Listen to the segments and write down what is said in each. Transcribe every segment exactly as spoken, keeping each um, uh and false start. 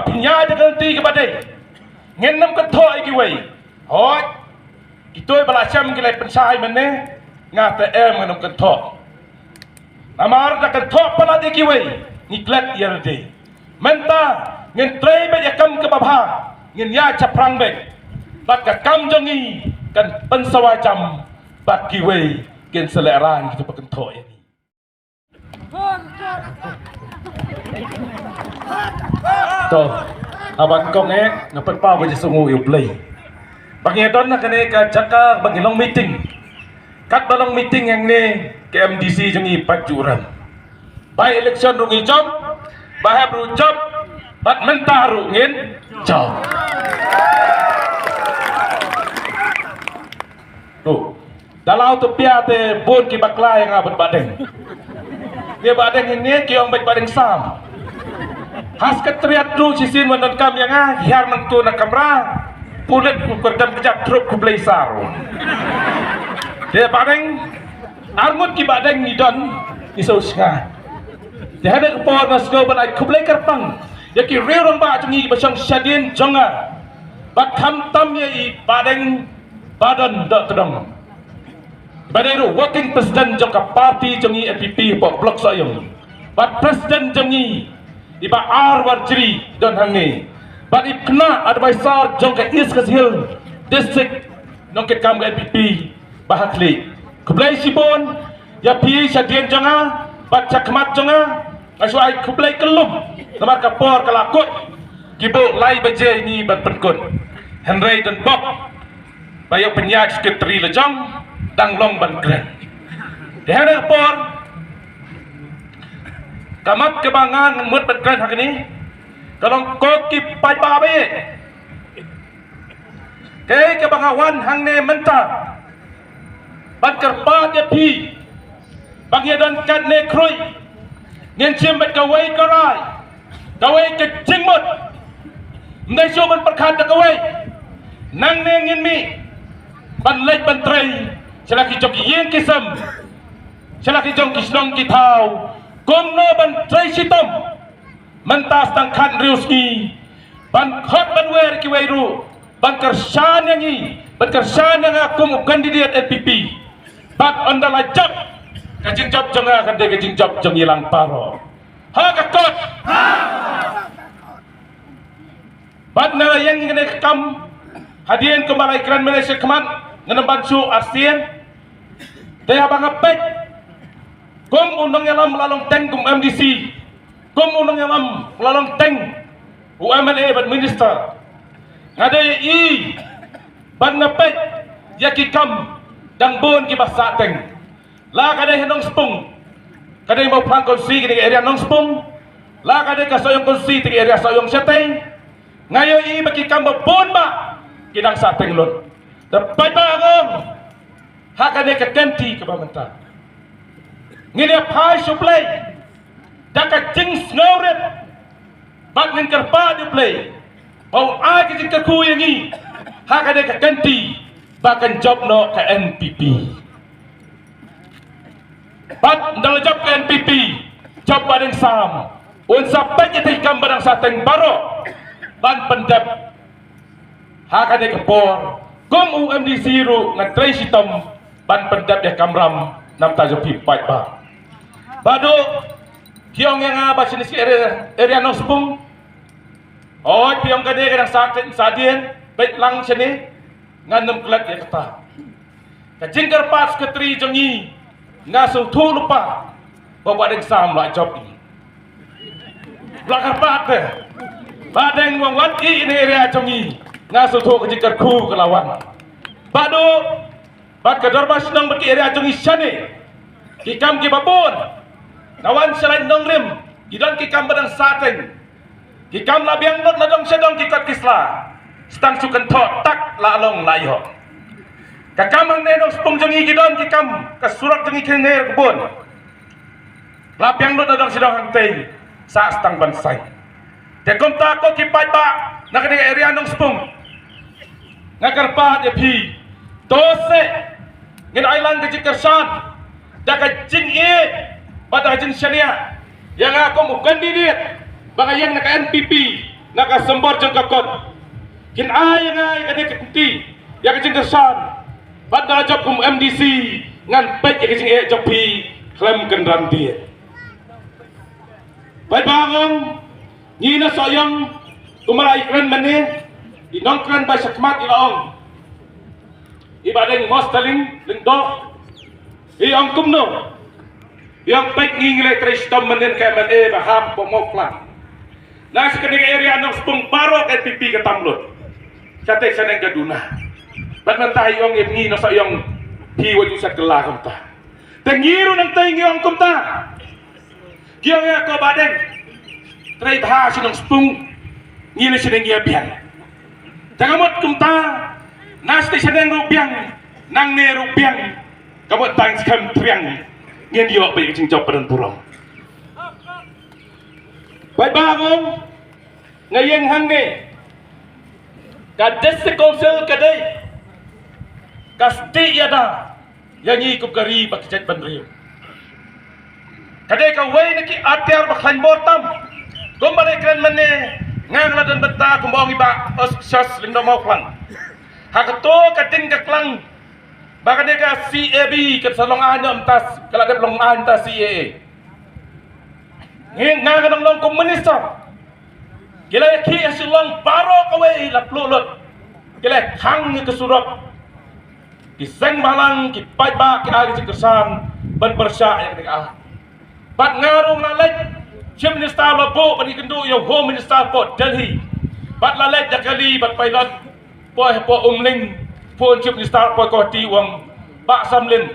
Pynïaid da ka lynti kaba dei. Ngin ym kynthoh ïa kiwei. Hooid. Kito ba la shem ki la pynshai mynne. Nga te em ngin ym kynthoh. Namar da kynthoh palat ïa kiwei, ngi klet ïa lade. Mynta ngin trei beit ïa ka kam kaba bha, ngin ïaid shaphrang beit. Bad ka kam jong ngi kan pynsawa jam bad kiwei kin sa lehraiñ kito ba kynthoh ïa ngi. To, haba nyngkong eh nga pynpaw ka jingsngewnguh ïa U Blei ba ngi don ha kane ka jaka ba ngi long meeting. Katba long meeting hangne ka M D C jong ngi pat ju rem. By election ruh ngi jop, ba hep ruh jop, bad mynta ruh ngin jop. To, da la u Tupia te bun ki bakla ïa nga bad Bah Deng. Te Bah Deng hangne ki ong bad Bah Deng Sam. Ha Secretariat ruh shisien wan donkam ïa nga, hiar nangto na kamra. Pulit ku kyrdan kjat, trup khublei sir. Te Bah Deng, arngut ki Bah Deng ngi don, ngi sngewsih. Te ha kane ka por nga sngew ban ai khublei kyrpang ïa ki riew rangbah jong ngi kiba shong shadien jong nga. Bad khamtam ïa i Bah Deng Bah Don Dohtdong, ba dei ruh working president jong ka party jong ngi N P P hapoh Block Sohiong. Bad president jong ngi i Bah R Warjri don hangne. Bad i khynnah advisor jong ka East Khasi Hills District, nongkitkam ka N P P, Bah Hakli. Khublei shibun ïa phi shadien jong nga bad shakhmat jong nga. Nga shu ai khublei kyllum namar ka por ka la kut. Ki buh lai baje ïa ngi ban pynkut. Hynrei don bok ba ïa u pynïaid secretary la jong dang long ban kren. Te ha kane ka por, ka mat kaba nga ngan mut ban kren ha kane ka long ko ki paidbah ba ïeit. Kaei kaba nga wan hangne mynta ban kyrpad ïa phi ba ngi don katne khrui, ngin shim bad kawei ka rai, kawei ka jingmut. Ym dei shuh ban pyrkhat da kawei. Nangne ngin mih ban leit ban trei sha la ki jong ki ïing ki sem, sha la ki jong ki shnong ki thaw, kumno ban trei shitom. Mynta sa tang khathynriew sngi ban khot ban wer kiwei ruh ban kyrshan ïa ngi, ban kyrshan ïa nga kum u candidate N P P. Bad ynda la jop, ka jingjop jong nga kan dei ka jingjop jong ngi lang baroh. Ha ka kot. Bad nga la ïeng ïa kane ka kam hadien kumba la ïakren mynne shakhmat, ngam ban shu arsien. Te haba nga peit kum u nongïalam la long teng kum M D C, kum u nongïalam la long teng u M L A bad minister, nga dei i bad nga peit ïa ki kam dang bun kiba sah teng. La ka dei ha Nongspung, ka dei Mawphlang constituency, ka dei area Nongspung. La ka dei ka Sohiong constituency, ka dei area Sohiong shatei. Nga ïohi ba ki kam ba bun ba ki dang sah teng lut. Te paidbah, ha kane ka kynti kaba mynta ngin ïa phai sha U Blei da ka jingsngewrit bad ngin kyrpad ïa U Blei ba u ai ka jingkyrkhu ïa ngi ha kane ka kynti ba kan jop noh ka N P P. Bad ynda la jop ka N P P, jop Bah Deng Sam, un sa peit ïa ki kam ba dang sah teng baroh ban pyndep. Ha kane ka por kum u M D C ruh ngan trei shitom ban pyndep ïa ka kamram namar jong phi paidbah. Bad ki ong ïa nga ba shane shi area, area Nongspung. Oi, phi ong kane ka dang sah teng, sah dien, beit lang shane. Ngan ym klet ïa kata. Ka jingkyrpad secretary jong ngi, nga sngewthuh lypa ba Bah Deng Sam la jop ïa ngi. La kyrpad te Bah Deng, wan wan ïa ine area jong ngi, nga sngewthuh ka jingkyrkhu ka la wan. Bad u, bad ka dorbar shnong bad ki area jong ngi shane, ki kam kiba bun. Nga wan sha Laitumkhrah, ki don ki kam ba dang sah teng. Ki kam la biang lut na dong sha dong, ki kot ki sla. Sa tang shu kynthoh tak la long la ïoh. Ka kam hangne Nongspung jong ngi ki don ki kam, ka surok jong ngi ki hynne ka bun. La biang lut na dong sha dong hangtei, sa sa tang ban saiñ. Te kumta ko ki paidbah na kane ka area Nongspung, nga kyrpad ïa phi, to seh ngin ai lang ka jingkyrshan da ka jingïeit bad da ka jingshaniah ïa nga kum u candidate ba nga ïeng na ka N P P. na ka symbai jong ka kot. Kin ai ïa nga ïa ka dei ka kti ïa ka jingkyrshan. Bad da jop kum M D C ngan peit ïa ka jingeh jong phi khlem kynran dien. Paidbah ngong, ngi na Sohiong kumba la i kren mynne, i nongkren ba shakhmat i la ong. I Bah Deng Mostaling Lyngdoh i ong kumno? I ong peit ngi ngi la trei shitom mynnin ka M L A ba hap ba mok lang. Na shi kane ka area Nongspung baroh ka N P P ka tam lut. Shatei shaneng ka duna. Bad mynta i ong ïa ngi na Sohiong hi wa ju shat kylla kumta. Te ngi ruh nangtei ngi ong kumta. Ki ong ïa ko Bah Deng. Trei bha shi Nongspung. Ngi leh shi ngi ïa biang. Te nga mut kumta. Na shatei shaneng ruh biang. Nangne ruh biang. Ka mut tang skhem triang. Ngin ïoh ba ïa ka jingjop padan burom. Paidbah ngong. Nga ïeng hangne. Ka District Council ka dei ka stieh ïada ïa ngi kum ka ri bad ka jaitbynriew. Ka dei kawei na ki atiar ba khlaiñ bor tam. Kumba la kren mynne, nga nga la don bynta kumba ong i Bah Auspicious Lyngdoh Mawphlang. Ha kato ka ding ka klang ba ka dei ka C A B ka sa long aiñ mynta, ka la dep long aiñ mynta C A A. Ngi nga ka nonglong kum minister. Ki la ïakhih ha Shillong baroh kawei la pluh lut. Ki la khang ïa ka surok. Ki seng bhalang, ki paidbah, ki ai ka jingkyrshan ban pyrshah ïa ka dei ka aiñ. Bad nga ruh nga la leit, Chief Minister la buh ban ïakynduh ïa u Home Minister hapoh Delhi. Bad la leit da kali bad pilot. Poi hapoh Umling, phone Chief Minister poi Guwahati u ong, Bah Samlin,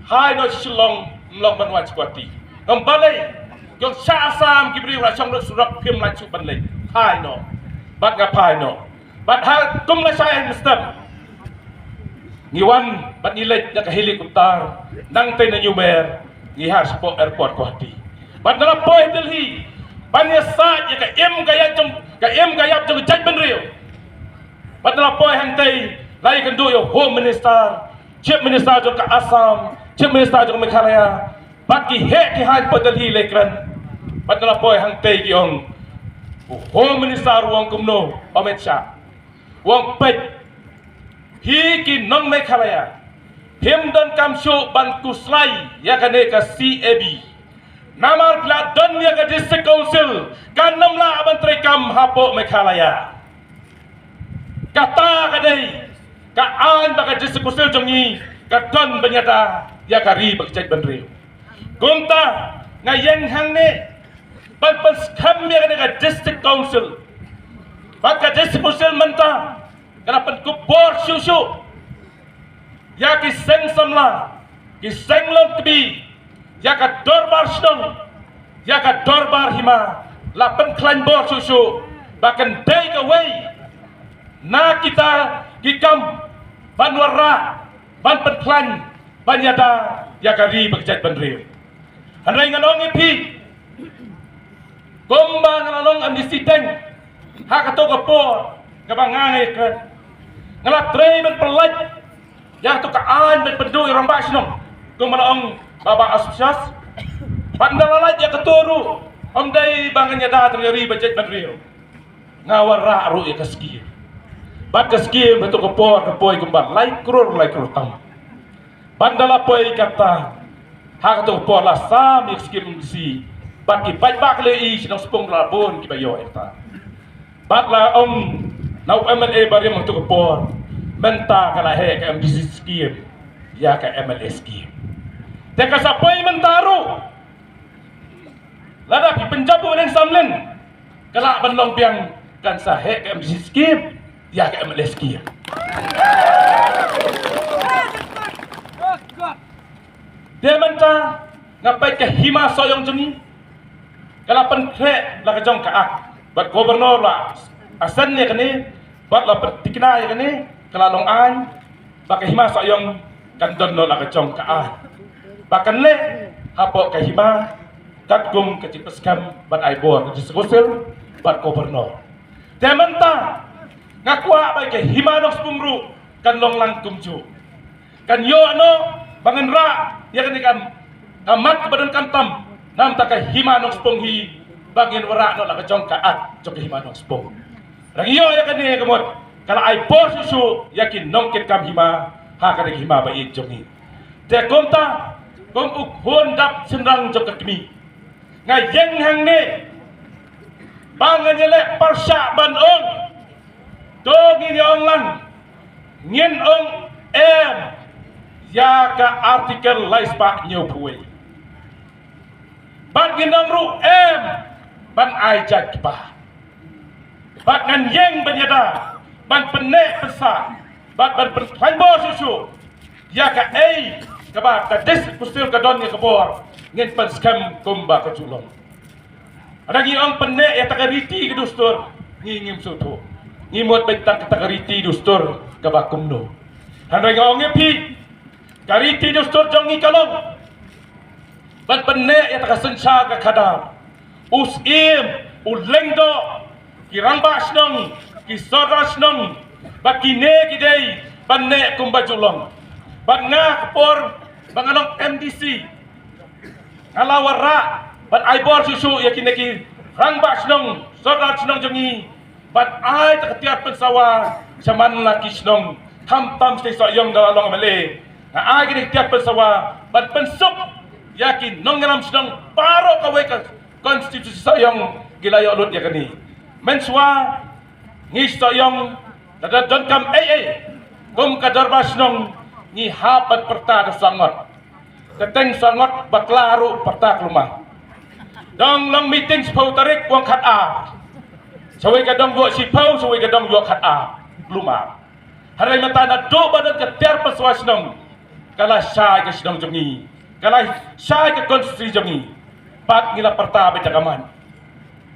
hai noh sha Shillong, ym long ban wan sha Guwahati. Ngam balei, ki ong sha Assam ki briew la shong lut surok phim lah shuh ban leit. Hai noh. Bad nga phai noh. Bad ha kum lashai mynstep, ngi wan bad ngi leit da ka helicopter, nangtei na New Mer, ngi ha shapoh airport Guwahati. Bad nga la poi Delhi ban ïasaid ïa ka im ka ïap jong, ka im ka ïap jong ka jaitbynriew. Bad nga la poi hangtei, la ïakynduh ïa u Home Minister, Chief Minister jong ka Assam, Chief Minister jong ka Meghalaya. Bad ki heh ki haiñ hapoh Delhi la kren. Bad nga la poi hangtei ki ong, u Home Minister u ong kumno, Amit Shah. U ong peit, hi ki nong Meghalaya, phim donkam shuh ban khuslai ïa kane ka C A B. Namar phi la don ïa ka District Council, kan ym lah ban treikam hapoh Meghalaya. Kata ka dei ka aiñ ba ka District Council jong ngi ka don ban ïada ïa ka ri bad ka jaitbynriew. Kumta nga ïeng hangne ban pynskhem ïa kane ka District Council. Bad ka District Council mynta ka la pynkup bor shuh shuh ïa ki seng samla, ki seng longkmie, ïa ka dorbar shnong, ïa ka dorbar hima, la pynkhlaiñ bor shuh shuh ba kan dei kawei na kita ki kam ban wanrah, ban pynkhlaiñ, ban ïada ïa ka ri bad ka jaitbynriew. Hynrei ngan ong ïa phi, kumba nga la long M D C teng ha kato ka por kaba nga ngi kren, nga la trei ban pynlait ïa kato ka aiñ ban pynduh ïa u rangbah shnong, kumba la ong Bah Auspicious. Bad ynda la lait ïa kato ruh, ym dei ba ngan ïada tang ïa ri bad jaitbynriew. Nga wanrah ruh ïa ka skim. Bad ka skim ha kato ka por ka poi kumba lai klur, lai klur tam. Bad ynda la poi kata, ha kato ka por la sam ïa ka skim M D C. Bad ki paidbah ki la ïohi, shnong Spung la bun kiba ïoh ïa kata. Bad la ong na u M L A barim ha kato ka por, mynta ka la heh ka M D C skim ïa ka M L A skim. Te ka sa poi mynta ruh. Lada phi pynjop u Alex Samlin, ka lah ban long biang, kan sa heh ka M D C skim ïa ka M L A skim. Te mynta nga peit ka hima Sohiong jong ngi ka la pynkhreh la ka jong ka Act, bad Governor la assent ïa kane, bad la pyntikna ïa kane, ka la long aiñ. Ba ka hima Sohiong kan don noh la ka jong ka aiñ. Ba kan leh hapoh ka hima katkum ka jingpynskhem bad ai bor ka District Council bad Governor. Te mynta nga kwah ba ka hima Nongspung ruh kan long lang kumjuh. Kan ïoh noh ba ngan rah ïa kane ka, ka mat kaba donkam tam. Namar ka hima Nongspung hi ba ngin wanrah noh la ka jong ka Act jong ka Hima Nongspung. Hynrei ngi ïoh ïa kane ka mut ka la ai bor shuh shuh ïa ki nongkitkam hima ha kane ka hima ba ïeit jong ngi. Te kumta, kum u khun dap shynrang jong ka kmie, nga ïeng hangne ba ngan ïaleh pyrshah ban ong, to ngin ïa ong lang, ngin ong em ïa ka Article lai spah hynñiewphew wei. Bad ngin ong ruh em ban ai jait kpa. Bad ngan ïeng ban ïada ban pynneh pynsah bad ban pynkhlaiñ bor shuh shuh ïa kaei kaba ka District Council ka don ïa ka bor, ngin pynskhem kumba ka ju long. Haba ngi ong pynneh ïa kata ka riti ka dustur, ngi ngim sngewthuh. Ngi mut beit tang kata ka riti dustur kaba kumno. Hynrei nga ong ïa phi, ka riti dustur jong ngi ka long ban pynneh ïa kata ka synshar ka khadar. U Syiem, u Lyngdoh, ki Rangbah Shnong, ki Sordar Shnong, bad kine ki dei ban neh kumba ju long. Bad nga, ka por ba nga long M D C, nga la wanrah ban ai bor shuh shuh ïa kine ki Rangbah Shnong, Sordar Shnong jong ngi, ban ai kata ka tiar pynsawa sha man la ki shnong, khamtam sha i Sohiong da la long M L A. Nga ai kata ka tiar pynsawa ban pynsuk ïa ki nongïalam shnong baroh kawei ka konstituensi Sohiong ki la ïoh lut ïa kane. Mynshuwa ngi Sohiong, lada donkam ei ei kum ka dorbar shnong, ngi hap ban pyrta da sangot. Ka teng sangot bakla ruh pyrta klumar. Dang long meeting shiphew tarik u ong khatar. Shawei ka dang ïoh shiphew, shawei ka dang ïoh khatar klumar. Hynrei mynta naduh ba don ka tiar pynsawa shnong, ka la shai ka shnong jong ngi, ka la shai ka konstituensi jong ngi. Bad ngi la pyrta beit da ka mat.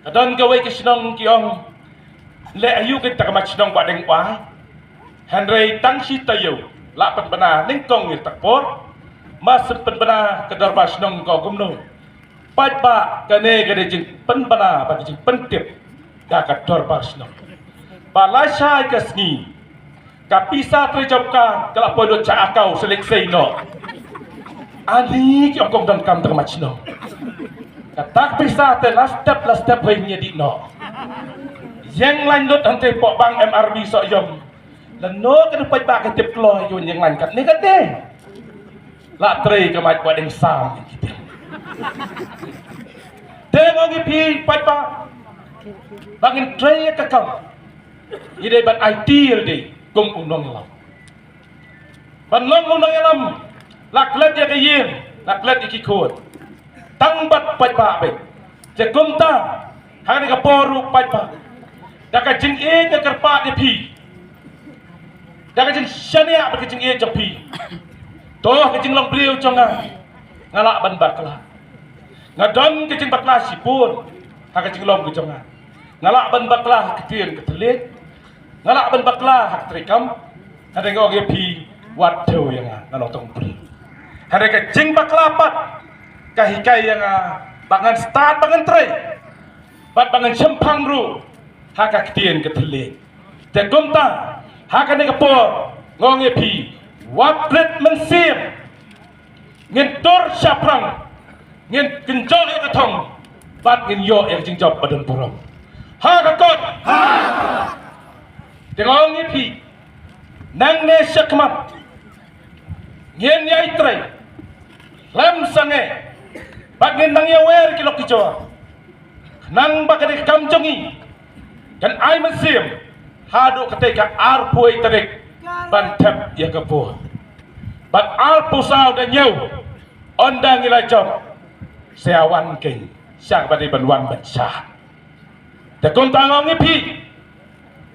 Ka don kawei ka shnong ki ong, leh aïu kata ka mat shnong Bahdeng Wai. Hynrei tang shi taïew la pynbna nyngkong ïa ka por, ma shu pynbna ka dorbar shnong ka kumno. Paidbah, kane ka dei jingpynbna bad ka jingpyntip da ka dorbar shnong. Ba la shai ka sngi, ka pisa trei job card ka la poi lut sha account sha lek sei noh. Ani ki ong kong donkam da ka mat shnong. Kata ka pisa te la step la step hoi ngi dih noh. Ïeng lain lut hangtei poh bank M R B Sohiong. Lano ka dei paidbah ka tip kloi ïa u ïeng lain katne katne. La trei ka mat Bahdeng Sam ïa ki tip. Te nga ong ïa phi paidbah, ba ngin trei ïa ka kam, ngi dei ban aiti ïa lade kum u nongïalam. Ban long u nongïalam, la klet ïa ka ïing, la klet ïa ki khun. Tang bad paidbah beit. Te kumta, ha kane ka por ruh paidbah, da ka jingïeit nga kyrpad ïa phi, da ka jingshaniah bad ka jingïeit jong phi, to ha ka jinglong briew jong nga, nga lah ban bakla. Nga don ka jingbakla shibun ha ka jinglong ka jong nga. Nga lah ban bakla ha ka ktien ka thylliej, nga lah ban bakla ha ka treikam. Hynrei nga ong ïa phi, wat thew ïa nga, nga long tang u briew. Hynrei ka jingbakla pat ka hikai ïa nga ba ngan stad, ba ngan trei bad ba ngan shemphang ruh ha ka ktien ka thylliej. Te kumta, ha kane ka por, nga ong ïa phi, wat rit mynsiem, ngin tur shaphrang, ngin kynjoh ïa ka thong, bad ngin ïoh ïa ka jingjop ba don burom. Ha ka kot. Te nga ong ïa phi, nangne shakhmat ngin ïai trei khlem sangeh, bad ngin nang ïawer ki lok ki jor. Khnang ba ka dei ka kam jong ngi, kan ai mynsiem haduh katei ka arphew tarik ban thep ïa ka vote. Bad arphew saw da ñiew, ynda ngi la jop, sa ïa wan kein sha kaba dei ban wan ban shah. Te kumta nga ong ïa phi,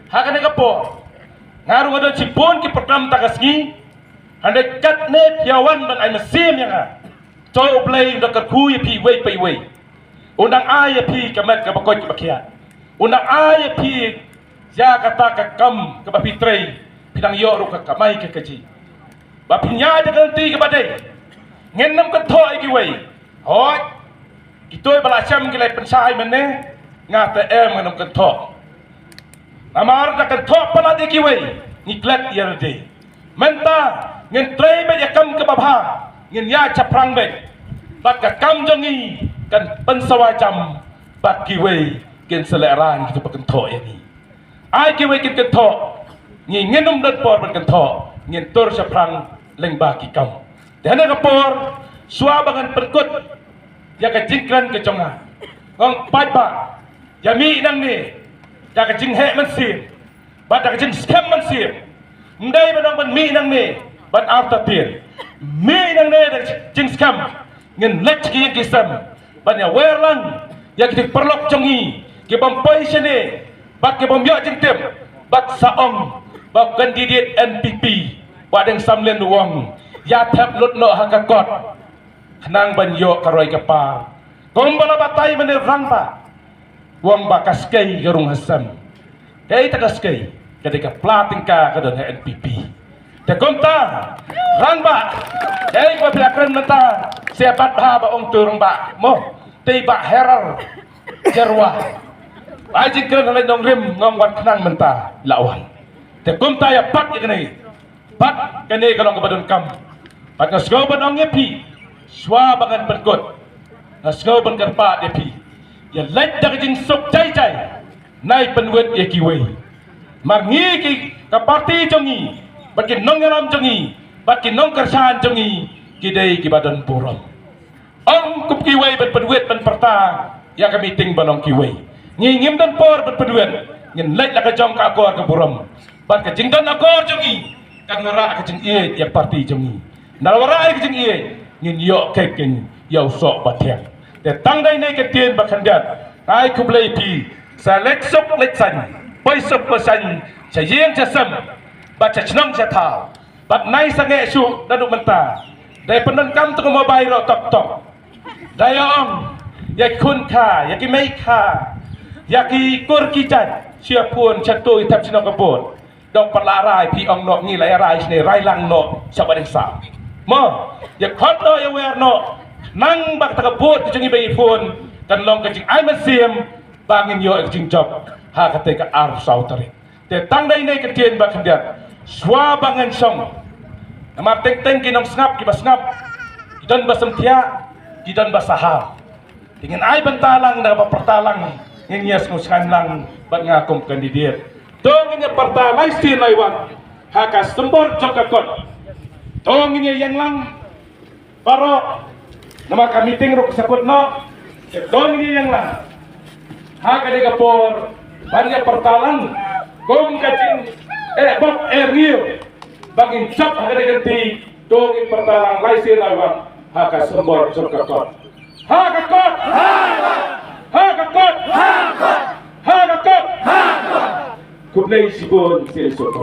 ha kane ka por, nga ruh nga don shibun ki program ta ka sngi. Hynrei katne phi ïa wan ban ai mynsiem ïa nga, to U Blei un da kyrkhu ïa phi iwei pa iwei. Un dang ai ïa phi ka met kaba koit kaba khiah. Un dang ai ïa phi ïa kata ka kam kaba phi trei, phi dang ïoh ruh ka kamai ka kajih. Ba phin ïaid da ka lynti kaba dei. Ngin ym kynthoh ïa kiwei. Hooid, kito ba la shem ki la pynshai mynne, nga te em, ngin ym kynthoh. Namar da kynthoh palat ïa kiwei, ngi klet ïa lade. Mynta ngin trei beit ïa ka kam kaba bha, ngin ïaid shaphrang beit. Bad ka kam jong ngi kan pynsawa jam bad kiwei kin sa lehrain ki ba kynthoh ïa ngi. Ai kiwei kin kynthoh, ngi ngin ym don por ban kynthoh, ngin tur shaphrang lyngba ki kam. Te hane ka por, shuwa ba ngan pynkut ïa ka jingkren ka jong nga, ngong paidbah, ïa mih nangne da ka jingheh mynsiem bad da ka jingskhem mynsiem. Ym dei ba nang ban mih nangne ban artatien. Mih nangne da ka jingskhem, ngin leit ki ïing ki sem ban ïa wer lang ïa ki paralok jong ngi ki bym poi shane bad ki bym ïoh jingtip, bad sa ong ba u candidate N P P, Bah Deng Samlin u ong ïa thep lut noh ha ka kot khnang ban ïoh ka roi ka par. Kumba la batai mynne rangbah, u ong ba ka skei ka rung ha sem. Kaei kata ka skei? Ka dei ka pla tyngka ka don ha N P P. Te kumta rangbah, kaei kaba phi la kren mynta, sha pat ha ba ong tu rangbah mo, te Bah Herar Jyrwa. Ai jingkren ha Laitumkhrah ngong wan khnang mynta la wan. Te kumta ïa pat ïa kane. Bad kane ka long kaba donkam. Bad nga sngew ban ong ïa phi, shuwa ba ngan pynkut, nga sngew ban kyrpad ïa phi, ïa leit da ka jingsuk jai jai, nai pynwit ïa kiwei. Namar ngi ki, ka parti jong ngi bad ki nongïalam jong ngi bad ki nongkyrshan jong ngi, ki dei kiba don burom. Ym kum kiwei ban pynwit ban pyrta ïa ka meeting ba long kiwei. Ngi ngim don por ban pynwit, ngin leit la ka jong ka akor ka burom. Bad ka jingdon akor jong ngi kan wanrah ka jingïeit ïa ka parti jong ngi. Nalor wanrah ïa ka jingïeit, ngin ïoh kyrkieh ïa u soh ba thiang. Te tang dei ne ka ktien ba khyndiat, ai khublei phi, sa leit suk leit saiñ, poi suk poi saiñ, sha ïing sha sem bad sha shnong sha thaw. Bad nai sangeh shuh naduh mynta. Dei pyndonkam tang mobile ruh tok tok. Dei ong ïa ki khun kha, ïa ki mei kha, ïa ki kur ki jait, sha phone sha tu ïa thep shnong ka bud. Dong pat la rai phi ong noh ngi la ïa rai shane, rai lang noh sha Bah Deng Sam. Mo, ïa khot noh ïa wer noh. Nang ba kata ka bud ka jong ngi ba ngi phone kan long ka jingai mynsiem ba ngin ïoh ka jingjop ha kata ka arphew saw tarik. Te tang dei ne ka ktien ba khyndiat, shuwa ba ngan shong. Namar teng teng ki nongsngap kiba sngap, ki don ba sngewthuh, ki don ba sahap. Te ngin ai bynta lang da ba pyrta lang, ngin ïa sngewsngaiñ lang bad nga kum candidate. To ngin ïa pyrta lai sien lai wan ha ka symbol jong ka kot. To ngin ïa ïeng lang baroh, namar ka meeting ruh ka sa kut noh. Te to ngin ïeng lang ha kane ka por ban ïa pyrta lang kum ka jing, eh, bok eh rngiew ba ngin jop ha kane ka kynti. To ngin pyrta lang lai sien lai wan ha ka symbol jong ka kot. Ha ka kot! Ha ka kot! Ha ka kot! Khublei shibun sien suk.